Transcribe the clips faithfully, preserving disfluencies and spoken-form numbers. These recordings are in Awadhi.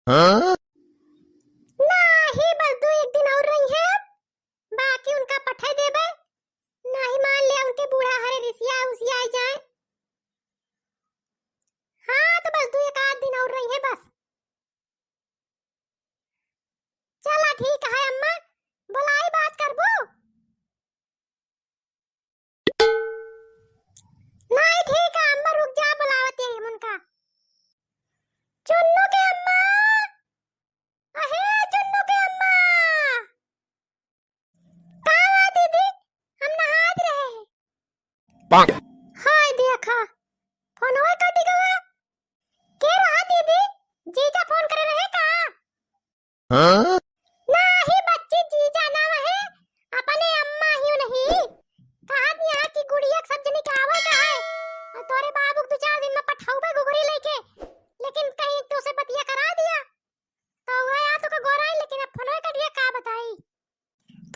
हाँ? नाही, बस दू एक दिन और रही है, बाकी उनका पठे देबे। नाही मान ले, उनके बूढ़ा हरे रिसिया उसिया जाए। हाँ, तो बस दू एक आध दिन और रही है बस। चला ठीक है अम्मा, बोलाई बात करबू। नाही ठीक है अम्मा, रुक जा, बुलावत है उनका। चुन्नू के अम्मा, अहे चुन्नू के अम्मा। का हुआ दीदी, हम नहात रहे हैं। पाक। हाय देखा, फोनवा कट गवा। के रहा दीदी, जीजा फोन करे रहे का? हाँ? नाही बच्ची, जीजा ना रहे, अपने अम्मा ही नहीं। कहा दिया कि गुड़िया के सब जनी के आवे का है, और तोरे बाबू के दो चार दिन में पठाउबे घुघरी लेके, लेकिन कहीं तो से बतिया करा दिया। तो वह आ तो का गोराई, लेकिन अब फोनवा कट गया, का बताई।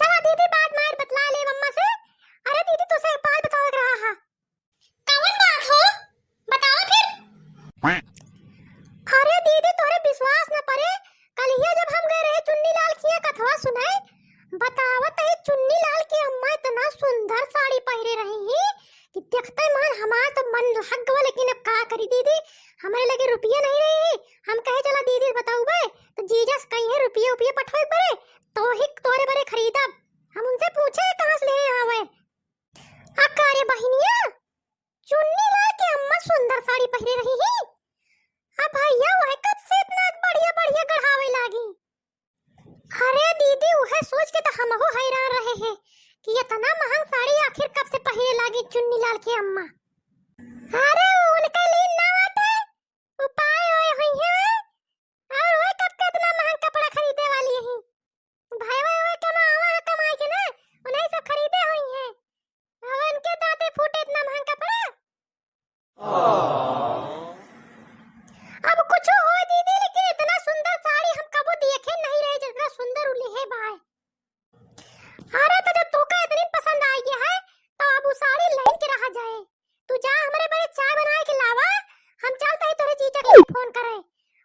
चला दीदी, बात मार बतला ले मम्मा से। अरे दीदी, तुसे एक बात बतावे के रहा हा। कवन बात हो? बताओ फिर। अरे दीदी, तोरे विश्वास न परे, कलिया जब हम गए रहे चुन्नी लाल किया कथवा सुनाए, बतावत है चुन्नी लाल की अम्मा इतना सुंदर साड़ी पहिरे रही ही कि देखते मन हमार तो मन लग गवा, लेकिन अब का करी दीदी, हमरे लगे रुपया नहीं रही। हम कहे चला दीदी बताउबे, तो जीजा से कही है रुपया उपया पठोए परे, तो ही तोरे बरे खरीदब। हम उनसे पूछे कहाँ से ले आवे। आ का रे बहिनिया, चुन्नी लाल के अम्मा सुंदर साड़ी पहिरे रही ही। आ भैया वह कब से इतना बढ़िया बढ़िया गढ़ावे लागी? अरे दीदी, उहे सोच के तो हमहू हैरान रहे हैं कि इतना महंग साड़ी आखिर कब से पहिरे लागी चुन्नी लाल के अम्मा। अरे उनके लीन ना बाटे, उपाय होए हुई है। और वह कब के इतना महंग कपड़ा खरीदे वाली है? भाई भाई वह कमावा है कमाई के ना, उन्हें सब खरीदे हुई है। अब उनके दांते फूटे इतना महंग कपड़ा। अब कुछ हो दीदी, लेकिन इतना सुंदर साड़ी हम कबो देखे नहीं रहे, जितना सुंदर उ लिहे बाय। अरे तो जब तोका इतनी पसंद आई है, तो अब उ साड़ी लेन के रहा जाए। तू जा हमरे बड़े चाय बनाए के लावा, हम चलते ही तोरे जीजा के फोन करे,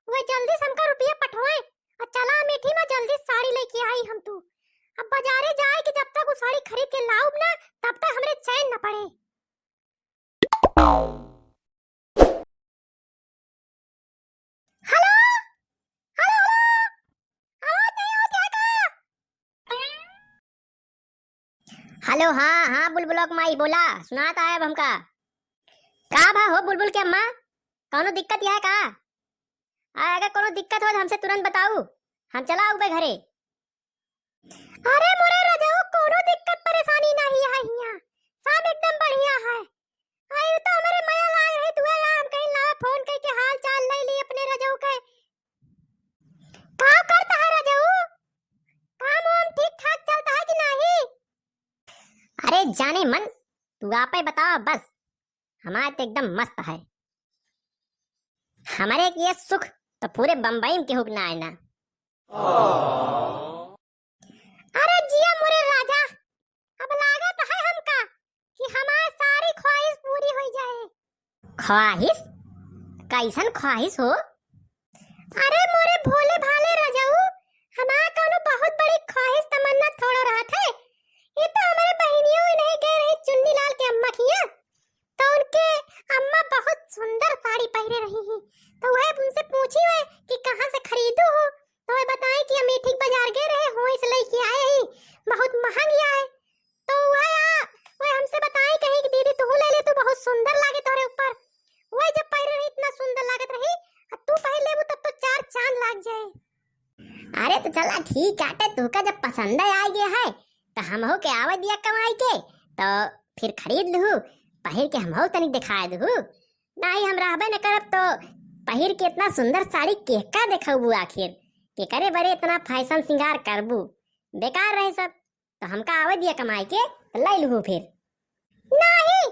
वह जल्दी से हमका रुपया पठवाए। और चला मीठी माँ, जल्दी साड़ी लेके आई हम तू। अब बाजारे जाए कि जब तक उ साड़ी खरीद के लाउब ना, तब तक हमरे चैन न पड़े। हेलो, हेलो, हेलो, आवाज नहीं आवत है का? हेलो, हाँ, हाँ, बुलबुलक माई, बोला, सुनात आयब हमका। का भा हो बुलबुल के अम्मा, कौनो दिक्कत है का? आ, अगर कौनो दिक्कत हो तो हमसे तुरंत बताऊ, हम चला आउबे घरे। अरे मोरे रजऊ, कौनो दिक्कत परेशानी नहीं है हियाँ, सब एकदम बढ़िया है। आई तो हमरे मया लाग रही, दुआ यार हम कहीं लावा फोन करके हाल चाल ले ली अपने रजऊ के। का करता है रजऊ, काम वाम ठीक ठाक चलता है कि नहीं? अरे जाने मन, तू आपे बतावा बस, हमारे तो एकदम मस्त है। हमारे के ये सुख तो पूरे बम्बई में केहू के ना आए ना। अरे जिया मोरे राजा, अब लागत है हमका कि हमार सारी ख्वाहिश पूरी हो जाए। ख्वाहिश? कैसन ख्वाहिश हो? अरे मोरे भोले भाले रजऊ, हमार कौनो बहुत बड़ी ख्वाहिश तमन्ना थोड़ो रहत है। ये तो हमारे बहनियों नहीं गए रही चुन्नी लाल के अम्मा किया, तो उनके अम्मा बहुत सुंदर साड़ी पहरे रही ही, तो वह उनसे पूछी हुए कि कहाँ से खरीदू हो, तो वह बताए कि हम ठीक बाजार गए रहे, वहीं से लेके आए ही, बहुत महंग आए। तो वह आ, वह हमसे बताए कहीं कि दीदी तू ले ले, तू बहुत सुंदर लागे तोरे ऊपर। वह जब पहरे रही इतना सुंदर लागत रही, अब तू पहन लेबू तब तो चार चांद लाग जाए। अरे तो चला ठीक आटे, तुहका जब पसंद आ गया है तो हमहू के आवे दिया कमाई के, तो फिर खरीद लहू, पहिर के हमहू तनिक दिखाए दहू। नाही हम रहबे न करब तो पहिर के इतना सुंदर साड़ी केका देखबू आखिर? केकरे बरे इतना फैशन सिंगार करबू? बेकार रहे सब। तो हमका आवे दिया कमाई के, तो लै लहू फिर। नाही,